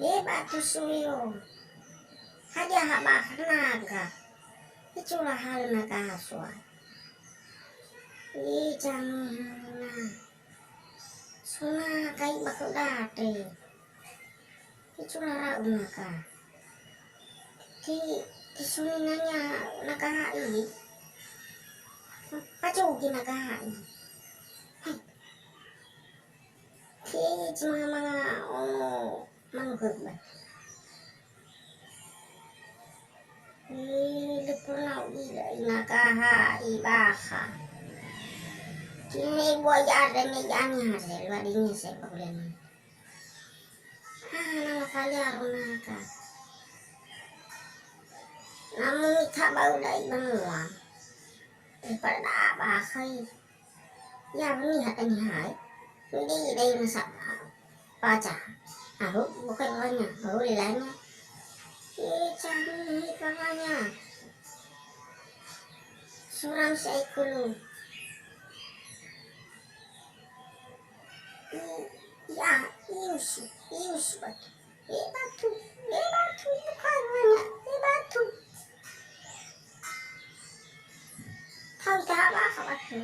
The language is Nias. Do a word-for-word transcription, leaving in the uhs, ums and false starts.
E batu suyo. Hadia ha bakha naga. Icula halö naga ha suai. Ija mihana. Suna kai bakha date. Icula ra'u naga. Ti, ti suninanya naga ha'i. Pajogi naga ha'i. Hai. Ti, ti manga-manga ono manuhögö. Ih, lö pernah u'ila ina gaha'i bakha. Kini bua iada ne iani hase, lua dini hase, bakuleni. Ah, na mafali aro naga. Na mumita bau da'i banua. Daripada da'a bakha i. Ya, niha, niha, eh. Ini, ini masa baca. Ahu, bukan banyak, ahu lelanya. Eh, cari ini banyak. Suram si aikulu. I, ya, ius, ius batu. Eh, batu, eh, batu, bukan banyak, eh, batu. Tahu tak apa, apa batu.